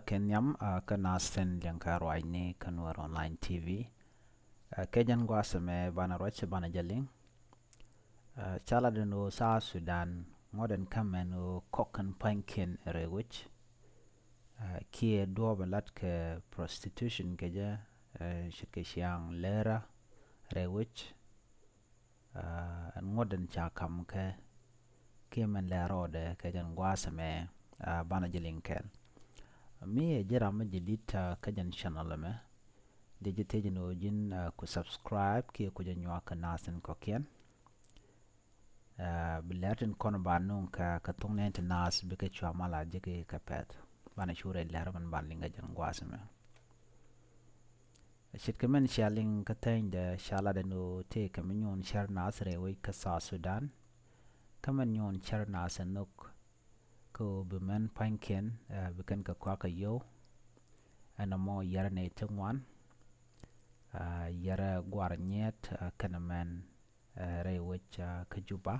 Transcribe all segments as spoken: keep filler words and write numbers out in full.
Kɛ nhiam, ah, kä naath tin liŋ kɛ ruacni kä Nuɛr Online T V. Ah, kɛ jɛn gua̱a̱th ɛmɛ banɛ ruac, banɛ jɛ liŋ. Ah, ca lat ɛn ɣöö South Sudan ŋuɔ̱t ɛn kä mɛn ɣöö kɔk kɛn pa̱nykiɛn rɛy wec. Ah, kiɛ duɔ̱ɔ̱p in lat kɛ prostitution kɛ jɛ, ah, ce̱tkɛ ciaŋ lɛɛrä rɛy wec. Ah, ɛn ŋuɔ̱t in ca ka̱m kɛ kiɛ mɛn lɛ rɔɔdɛ kɛ jɛn gua̱a̱th ɛmɛ, ah, banɛ jɛ liŋ kɛɛl. Mi ɛ ji̱ ram mi ji̱ di̱t, ah, kä jɛn channel ɛmɛ, dee ji̱ thiec ni ɣöö ji̱n, ah, ku subscribe kiɛ ku jɛ nyuak kɛ naath tin kɔ̱kiɛn. Ah, bi lɛr tin kɔn ba nuŋ kɛ, kɛ thok nɛɛni ti naath bikɛ cua mal a ji̱ kɛ pɛth. Banɛ cu rɛy lɛr mɛn ban liŋ kɛ jɛn gua̱a̱th ɛmɛ. Ce̱tkɛ mɛn cia liŋ kä thɛnydɛ, ca lat ɛn ɣöö tëëkɛ mi nyuun cär naath rɛy wec kä South Sudan. Kä mɛn nyuun cär naath ɛ nhök kä ɣöö bi mɛn pa̱nykiɛn, ah, bi kɛn kɛ kɔak kɛ yio̱w. Ɛn ɛmɔ yɛrɛ nɛy ti ŋuan, ah, yɛrɛ gua̱r nyiet, ah, kɛnɛ mɛn, ah, rɛy wec, ah, kä Juba,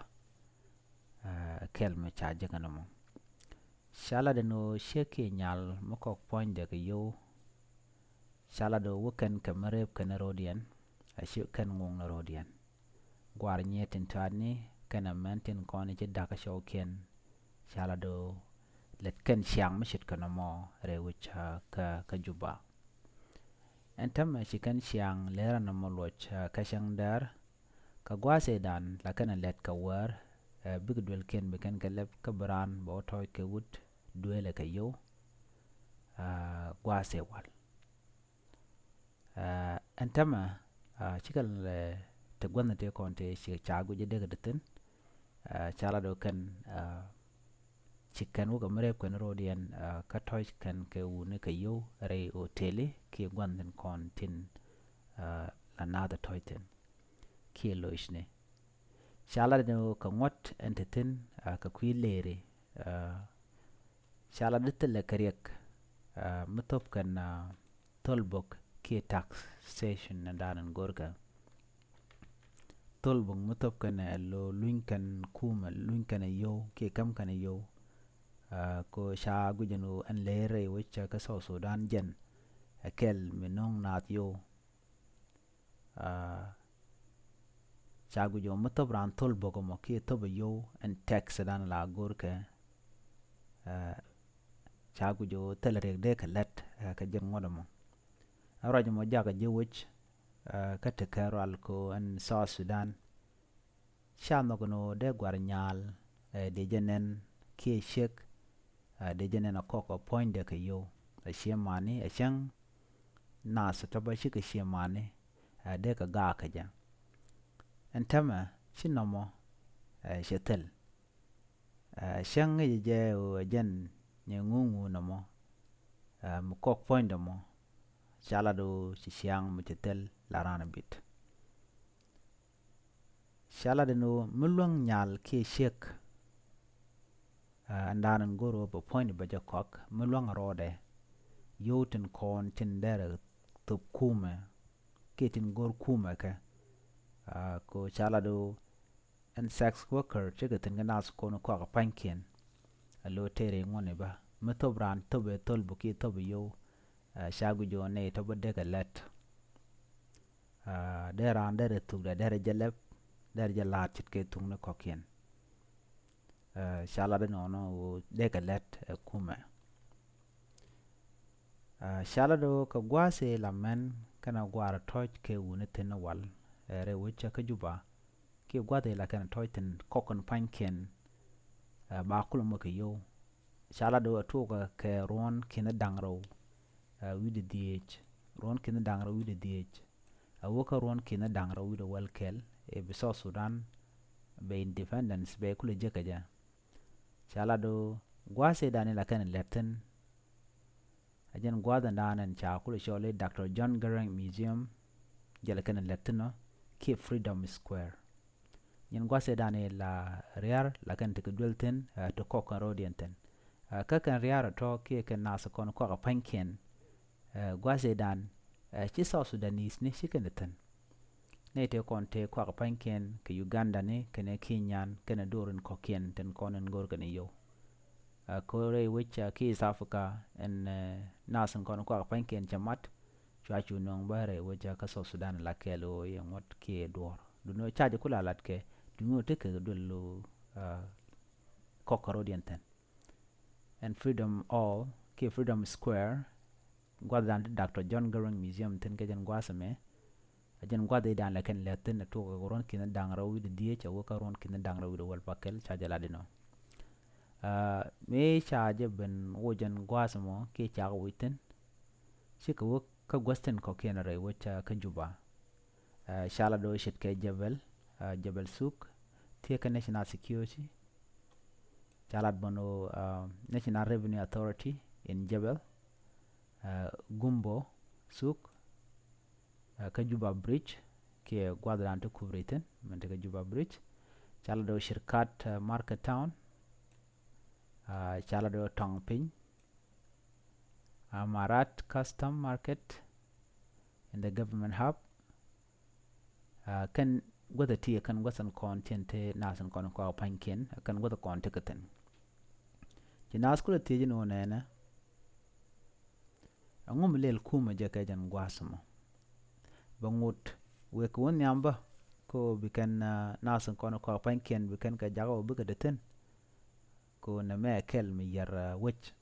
ah, kɛl mi ca jek ɛn ɛmɔ. Ca lat ɛn ɣöö ciek kiɛ nyal mi kɔk puɔ̱nydɛ kɛ yio̱w. Ca lat ɣöö wä kɛn kɛ mi rep kɛn rɔ̱diɛn, a ci kɛn ŋo̱o̱ŋ ni rɔ̱diɛn. Gua̱r nyiet tin tɔatni kɛnɛ mɛn tin kɔn i̱ ci da̱k kä cɔwkiɛn. Ca lat ɣöö lät kɛn ciaŋ mi ce̱tkɛ nɔmɔ rɛy wec, ah, kä, kä Juba. Ɛn täämɛ ci kɛn ciaŋ lɛɛrä nɔmɔ luɔc, ah, kä cäŋ däär. Kɛ gua̱a̱th ëëdan la kɛn ɛ lɛt kɛ wäär, ah, bikɛ duëlkiɛn bi kɛn kɛ lɛp kä bi raan bɛ wä tɔ̱ɔ̱c kɛ wut duëëlɛ kɛ yio̱w, ah, gua̱a̱th ëë wal. Ah, ɛn täämɛ, ah, cikɛ lɛ ti gua̱nh ti kɔn ti ci ca guic dee kɛ ti thi̱n. Ah, ca lat ɣöö kɛn, ah, ci kɛn wä kɛ mi rep kɛn rɔ̱diɛn, ah, kä tɔ̱ɔ̱c kɛn kɛ wuni kɛ yio̱w rɛy oteli kiɛ gua̱nh tin kɔn tin, ah, la naath ɛ tɔ̱ɔ̱c thi̱n kiɛ locni. Ca lat ɛn ɣöö kɛ ŋuɔ̱t ɛn te thi̱n, ah, kɛ kui̱ lëëri, ah, ca lat di thilɛ kɛ riɛk, ah, mi thop kɛn, ah, thol bok kiɛ taxation ɛn da̱a̱n ɛn go̱rkɛ. Thol bok mi thop kɛn ɛ lo̱ luny kɛn kumɛ, luny kɛn ɛ yio̱w kiɛ käm kɛn ɛ yio̱w. Ah, kɛ ɣöö ca guic ɛn ɣöö ɛn lëër rɛy wec kä South Sudan jɛn ɛ kɛl mi no̱o̱ŋ naath yio̱w. Ah, ca guic ɣöö mi thop raan thol bok ɛmɔ kiɛ thop ɛ yio̱w ɛn tax dan la go̱rkɛ. Ah, ca guic ɣöö thilɛ riɛk dee kɛ lät, ah, kɛ jɛn ŋuɔ̱t ɛmɔ. Ɛn ruac ɛmɔ jakä ji̱ wec, ah, kä tekɛ rual kɛ ɣöö ɛn South Sudan ca nhɔk ɛn ɣöö dee gua̱r nyaal, eh, dee jɛ nɛn kiɛ ciek, eh, dee jɛ nɛn ɛ kɔk ɛ puɔ̱nydɛ kɛ yio̱w. Ɛ cië mani, ɛ cäŋ naath tɔ̱ bä cikɛ cië mani, eh, dee kɛ gaak kɛ jɛ. Ɛn täämɛ ci nɔmɔ, eh, cɛ thil. Eh, cäŋ ŋäcɛ jɛ ɣöö ɛ jɛn nyɛ ŋuŋ ŋuun ɛmɔ, eh, mi kɔk puɔ̱nydɛ mɔ, ca lat ɣöö ci ciaŋ mi cɛ thil la raan ɛ bit. Ca lat ɛn ɣöö mi luäŋ nyal kiɛ ciek, ah, ɛn da̱a̱n ɛn go̱r ɣöö bɛ puɔ̱nydɛ bɛ jɛ kɔak, mi luäŋ rɔɔdɛ, yio̱w tin kɔn tin derɛ thop kumɛ kiɛ tin go̱r kumɛ kɛ. Ah, kɛ ɣöö ca lat ɣöö ɛn sex worker cikɛ thi̱n kɛ naath kɔn kɔak ɛ pa̱nykiɛn. A lo̱ tëë rɛy ŋuɔ̱tni bä mi thop raan thop ɛ thol bok kiɛ thop ɛ yio̱w, ah, ca guic ɣöö nɛy tɔ̱ bä dee kɛ lät. Ah, dee raan derɛ thuk dee derɛ jɛ lɛp, derɛ jɛ la̱a̱t ce̱tkɛ thukni kɔ̱kiɛn. Ah, ca lat inɔnɔ ɣöö dee kɛ lät ɛ kumɛ. Ah, ca lat ɣöö kɛ gua̱a̱th ëë la mɛn kɛnɛ gua̱a̱r tɔ̱ɔ̱c kɛ wuni thi̱n wal, eh, rɛy wec kä Juba. Kiɛ gua̱a̱th ëë la kɛnɛ tɔ̱ɔ̱c thi̱n kɔk kɛn pa̱nykiɛn, eh, ba kulɛ mɔ kɛ yio̱w. Ca lat ɣöö a tuɔɔkä kɛ ruɔ̱n ki̱n da̱ŋ rɛw, eh, wi̱cdɛ dhieec. Ruɔ̱n ki̱n da̱ŋ rɛw wi̱cdɛ dhieec. A wä kä ruɔ̱n ki̱n da̱ŋ rɛw wi̱cdɛ wäl kɛl, eh, bi South Sudan bɛ independence bɛ kulɛ jek kɛ jɛ. Ca lat ɣöö gua̱a̱th ëëdan ila kɛn lɛt thi̱n. A jɛn gua̱a̱th ɛn da̱a̱n ɛn ca kulɛ cɔl i̱ Doctor John Garang Museum, jɛ la kɛn lɛt thi̱n ɔ, kiɛ Freedom Square. Jɛn gua̱a̱th ëëdan ila ria̱r la kɛn tekɛ duel thi̱n, eh, ti kɔk kɛn ro̱diɛn thi̱n. Eh, kä kɛn ria̱r ɔ tɔ̱ kiɛ kɛn naath kɔn kɔak ɛ pa̱nykiɛn, eh, gua̱a̱th ëëdan, eh, ci South Sudanese ni ci kɛn thi̱n. Nɛy tëë kɔn tëë kuak pa̱nykiɛn kɛ Uganda ni kɛnɛ Kenyan kɛnɛ do̱r in kɔ̱kiɛn tin kɔn in go̱r kɛn i̱ yio̱w. Ɛ, kɛ rɛy wec, ɛ, kä East Africa ɛn, ɛ, nath in kɔn kuak pa̱nykiɛn cɛ mat. Cua cu nööŋ bä rɛy wec, ɛ, kä South Sudan la kɛɛl ɣöö yɛ ŋuɔ̱t kiɛ duɔ̱ɔ̱r. Duundɛ ca jɛ kula lat kɛ duundɛ tekɛ duël ɣöö, ɛ, kɔk kärɔ̱diɛn thi̱n. Ɛn Freedom Hall kiɛ Freedom Square, gua̱thdan ti Doctor John Garang Museum thi̱n kɛ jɛn gua̱a̱th ɛmɛ. A jɛn gua̱th i̱ dan lɛ kɛn lɛ thi̱n a tuɔk kɛ ruɔ̱n ki̱n da̱ŋ rɛw wi̱cdɛ dhieec a wä kä ruɔ̱n ki̱n da̱ŋ rɛw wi̱cdɛ wäl pa̱kɛl ca jɛ lat inɔ. Mëë ca jɛ ben wä jɛn gua̱a̱th ɛmɔ kiɛ ca kɛ wi̱c thi̱n. Cikɛ wä kä gua̱th thi̱n kɔ̱kiɛn rɛy wec kä Juba. Ca lat do̱ ce̱tkɛ Jebel, Jebel Suk, thiee kä National Security. Ca lat bän ɣöö National Revenue Authority in Jebel, Gumbo Suk, kä Juba Bridge kiɛ gua̱thdan ti kup rɛy thi̱n min te kä Juba Bridge. Ca lat do̱ cirkat Market Town. Ca lat do̱ tɔŋ piny Amarat Custom Market in the Government Hub. Kɛn guäth ti kɛn guäth in kɔn tin te nath in kɔn kɔk pa̱nykiɛn kɛn guäth kɔn ti kɛ thi̱n. Ci nath kulɛ thiec ni wä nɛnɛ. Ɛŋu mi lɛl kumɛ jɛ kɛ jɛn gua̱a̱th mɔ? Bɛ ŋut wek kɛ wä nhiam bä ko bi kɛn nath in kɔn kɔk pa̱nykiɛn bi kɛn kɛ jakä wä bikɛ dee thi̱n. Ko nɛ mɛ kɛl mi yɛr wec.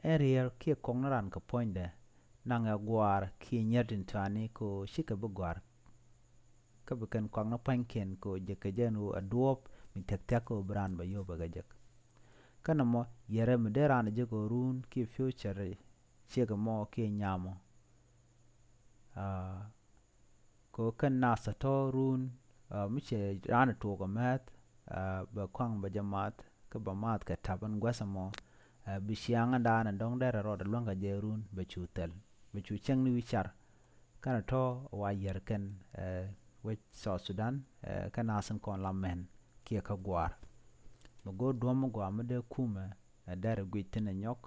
Ɛn riɛr kiɛ kɔk ni ran kɛ puɔ̱nydɛ naŋɛ gua̱a̱r kiɛ nyier tin tɔani ko cikɛ bi gɔ̱a̱r. Kä bi kɛn kɔak ni pa̱nykiɛn ko jɛ kɛ jɛn ɣöö a duɔ̱ɔ̱p mi thia̱k thia̱k ko bi raan bɛ yop ɛ kɛ jek. Kä nɔmɔ yɛrɛ mi dee raan jek ɣöö ruun kiɛ future ciek mɔ kiɛ nyamɔ. Ko kɛn nath tɔ̱tɔ̱ ruun mi cɛ raan tuɔɔk ɛ mɛth bɛ kɔaŋ bɛ jɛ math kä bɛ math kɛ tap ɛn guäth ɛmɔ. Bi ciaŋ ɛn daanɛ dɔ̱ŋ derɛ rɔɔdɛ luäŋ kɛ jɛ ruun bɛ cu thɛl bɛ cu cieŋ ni wi̱i̱ car. Kɛn tɔ̱ wa yɛr kɛn wec South Sudan kɛn nath in kɔn la mɛn kiɛ kä gua̱a̱r. Bɛ go̱o̱r duɔ̱m mi gɔaa mi dee kumɛ derɛ guic thi̱n ɛ nyɔk.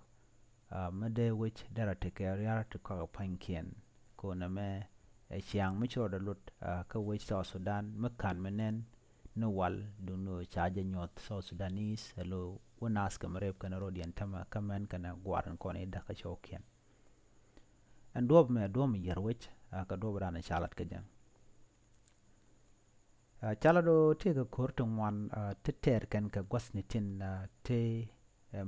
Mi dee wec derɛ tekɛ riar ti kɔak pa̱nykiɛn. Ko nɛ mɛ ɛ ciaŋ mi ci rɔɔdɛ lot kä wec South Sudan mi ka̱n mi nɛn ni wal duŋni ɣöö ca jɛ nyuɔth South Sudanese ɛ lo wä nath kɛ mi rep kɛn rɔɔdiɛn tämɛ kä mɛn kɛn gua̱a̱r in kɔn i̱ da̱k kä cɔwkiɛn. Ɛn duɔ̱ɔ̱p mɛ duɔ̱ɔ̱p mi yɛr wec kɛ duɔ̱ɔ̱p raan ca lat kɛ jɛ. Ca lat do̱ tëëkɛ ko̱r ti ŋuan ti tɛɛr kɛn kɛ gua̱thni tin ti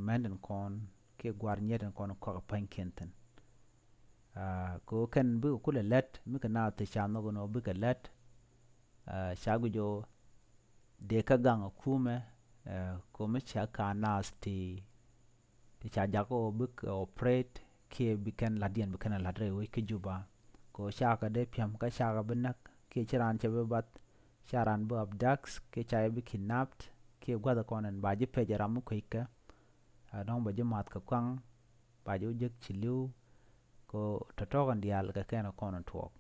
mɛn tin kɔn kiɛ gua̱a̱r nyier tin kɔn kɔak pa̱nykiɛn thi̱n. Ko kɛn bikɛ kulɛ lät mi kɛ naath ti ca nhɔk ɛn ɣöö bikɛ lät. Ca guic ɣöö dee kä gaŋ ɛ kumɛ ko mi ca ka naath ti ti ca jakä ɣöö bikɛ operate kiɛ bi kɛn la̱tdiɛn bi kɛn la̱t rɛy wec kä Juba. Ko cakɛ dee pi̱em kä cakɛ bi näk kiɛ ci raan cɛ bi bath. Ca raan bi abduct kiɛ ca bi kidnapped kiɛ gua̱th kɔn ɛn ba ji̱ pɛc ram mi kueckɛ. Dɔ̱ŋ ba ji̱ math kɛ kuaŋ ba ji̱ wä jek ci li̱w. Ko tɔ̱tɔ̱ kɛn diaal kɛ kɛn kɔn tuɔɔk.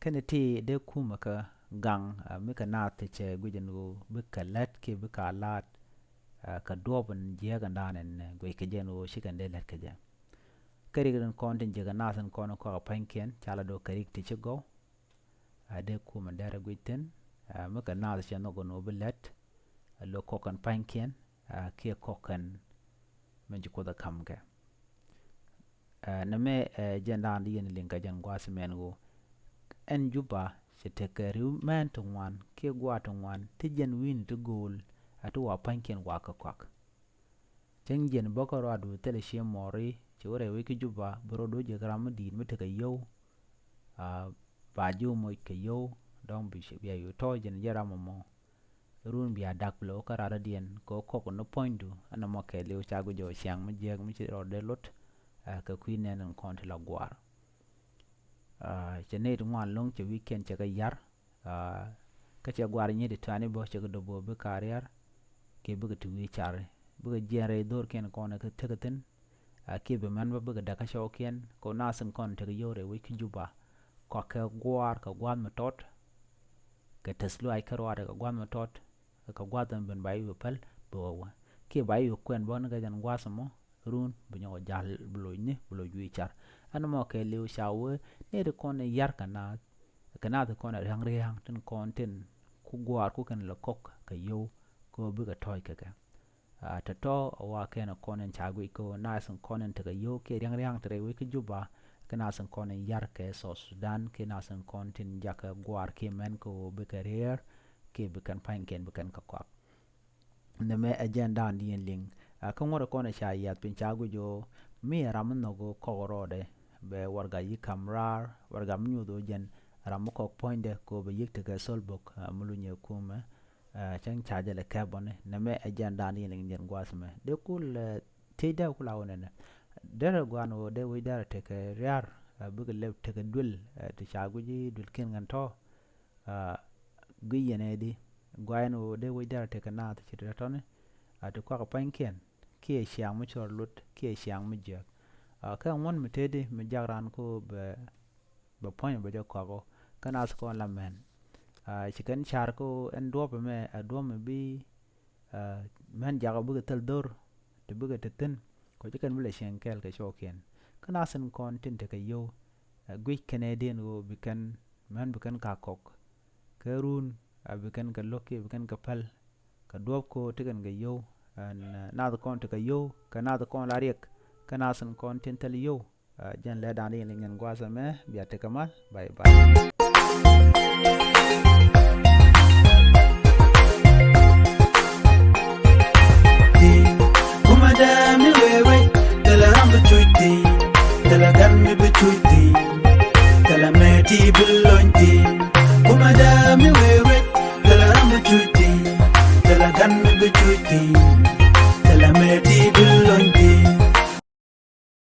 Kɛn ti dee kumɛ kä gaŋ mi kɛ naath ti cɛ guic ɛn ɣöö bikɛ lät kiɛ bikɛ la̱t kɛ duɔ̱ɔ̱p in jiääk ɛn da̱a̱n ɛn guic kɛ jɛ ɛn ɣöö ci kɛn dee lät kɛ jɛ. Kä rik in kɔn tin jiäk ɛ naath in kɔn kɔak pa̱nykiɛn ca lat do̱ kɛ rik ti ci gɔw. A dee kumɛ derɛ guic thi̱n mi kɛ naath cɛ nhɔk ɛn ɣöö bi lät. A lo kɔk kɛn pa̱nykiɛn kiɛ kɔk kɛn min ci Kuoth ɛ ka̱m kɛ. Nɛ mɛ jɛn da̱a̱n di yɛn liŋ kɛ jɛn gua̱a̱th mɛn ɣöö ɛn Juba cɛ tekɛ ri̱w mɛn ti ŋuan kiɛ gua̱a̱th ti ŋuan ti jɛn wi̱i̱ni ti go̱o̱l a ti wa pa̱nykiɛn wa kɛ kɔak. Cäŋ jiɛn bä kä ruaadu thilɛ cie mɔri ci wä rɛy wec kä Juba bi rɔ do̱ jɛ ram mi di̱i̱t mi tekɛ yio̱w. Ba ji̱ wä moc kɛ yio̱w dɔ̱ŋ bi bia yio̱w tɔ̱ jɛn jɛ ram mɔ. Run bia dak bi lo̱k kä rat rɔ̱diɛn kɛ ɣöö kɔk ni puɔ̱nydu ɛn ɛmɔ kɛɛliw ca guic ɣöö ciaŋ mi jiääk mi ci rɔɔdɛ lot. Kɛ kui̱ nɛn in kɔn ti la gua̱a̱r. Cɛ nɛy ti ŋuan lo̱ŋ cɛ wi̱i̱kiɛn cɛ kɛ ya̱r. Kä cɛ gua̱a̱r nyiet ti tuani bä cɛ kɛ dop bä bikɛ riar. Kiɛ bikɛ ti wi̱i̱ car bikɛ jiɛn rɛy dho̱rkiɛn kɔn tekɛ thi̱n. Kiɛ bi mɛn bä bikɛ däk kä cɔwkiɛn kɛ ɣöö nath in kɔn tekɛ yio̱w rɛy wec kä Juba. Kɔakɛ gua̱a̱r kɛ gua̱a̱th mi tɔt. Kɛ tɛth luaac kä ruaadɛ kɛ gua̱a̱th mi tɔt. Kɛ gua̱a̱th ɛn ben ba i̱ wi̱i̱ päl bi wä wä kiɛ ba i̱ wi̱i̱ kuɛn bä ni kɛ jɛn gua̱a̱th ɛmɔ. Run bi nyɔk jal bi loc ni bi loc wi̱i̱ car. Ɛn ɛmɔ kɛɛliw ca wee nɛy ti kɔn ɛ ya̱r kɛ naath. Kɛ naath ti kɔn ɛ ria̱ŋ ria̱ŋ tin kɔn tin ku gua̱a̱r ku kɛn lɛ kɔk kɛ yio̱w. Kɛ ɣöö bikɛ tɔ̱ɔ̱c kɛ kɛ. Tɔ̱tɔ̱ wa kɛn kɔn in ca guic kɛ ɣöö nath in kɔn in tekɛ yio̱w kiɛ ria̱ŋ ria̱ŋ te rɛy wec kä Juba, kɛ nath in kɔn in yar kɛ South Sudan, kɛ nath in kɔn tin jakä gua̱a̱r kiɛ mɛn kɛ ɣöö bikɛ riɛɛr kiɛ bikɛn pa̱nykiɛn bikɛn kɛ kɔak. Nɛmɛ ɛ jɛn da̱a̱n diɛn liŋ. Kä ŋuɔ̱t kɔn ca yiath piny ca guic ɣöö mi ɛ ram mi nhɔk ɣöö kɔk rɔɔdɛ, bɛ warɛga yi̱k ka̱m raar, warɛga mi nyuuth ɣöö jɛn ram mi kɔk puɔ̱nydɛ kɛ ɣöö bɛ yi̱k tekɛ thol bok mi lunyɛ kumɛ. Cäŋ ca jɛ lɛ kɛp bɔni. Nɛmɛ ɛ jɛn da̱a̱n diɛn liŋ jɛn gua̱a̱th mɛ dee kul. Tiecdä kula wä nɛnɛ derɛ gua̱a̱n ɣöö dee wec derɛ tekɛ ria̱r, bikɛ lɛp tekɛ duël ti ca guic i̱ duël kiɛn ŋän tɔ̱. Guic yɛn ɛ di gua̱a̱n ɣöö dee wec derɛ tekɛ naath ci tɔ̱tɔ̱ni, ti kuak pa̱nykiɛn kiɛ ciaŋ mi cɔr luɔt kiɛ ciaŋ mi jiäk. Kɛ ŋuɔ̱n mi tëëdi mi jak raan ko bɛ bɛ puɔ̱ny bɛ jɛ kɔak ɔ. Kä nath kɔn la mɛn ci kɛn car kä ɛn duɔ̱p ɛmɛ ɛ duɔ̱p mi bi mɛn jakä bikɛ thil dhor ti bikɛ te thi̱n. Kɔ ci kɛn bi lɛ cieŋ kɛɛl kɛ cɔɔkiɛn. Kä nath in kɔn tin tekɛ yio̱w, guic kɛn ɛ diɛn ɣöö bi kɛn mɛn bi kɛn ka kɔk. Kɛ run a bi kɛn kɛ lo̱k kiɛ bi kɛn kɛ päl. Kɛ duɔ̱p ko ti kɛn kɛ yio̱w. Ɛn nath kɔn tekɛ yio̱w kɛ nath kɔn la riɛk. Kä nath in kɔn tin thil yio̱w. Jɛn lɛ da̱a̱n di liŋ jɛn gua̱a̱th ɛmɛ bia tekɛ mal. Bye bye. Kuma dɛ mi wee wee, thilɛ ram bi cuc thi̱n, thilɛ gan mi bi cuc thi̱n, thilɛ mɛ ti bi lony thi̱n. Kuma dɛ mi wee wee, thilɛ ram bi cuc thi̱n, thilɛ gan mi bi cuc thi̱n.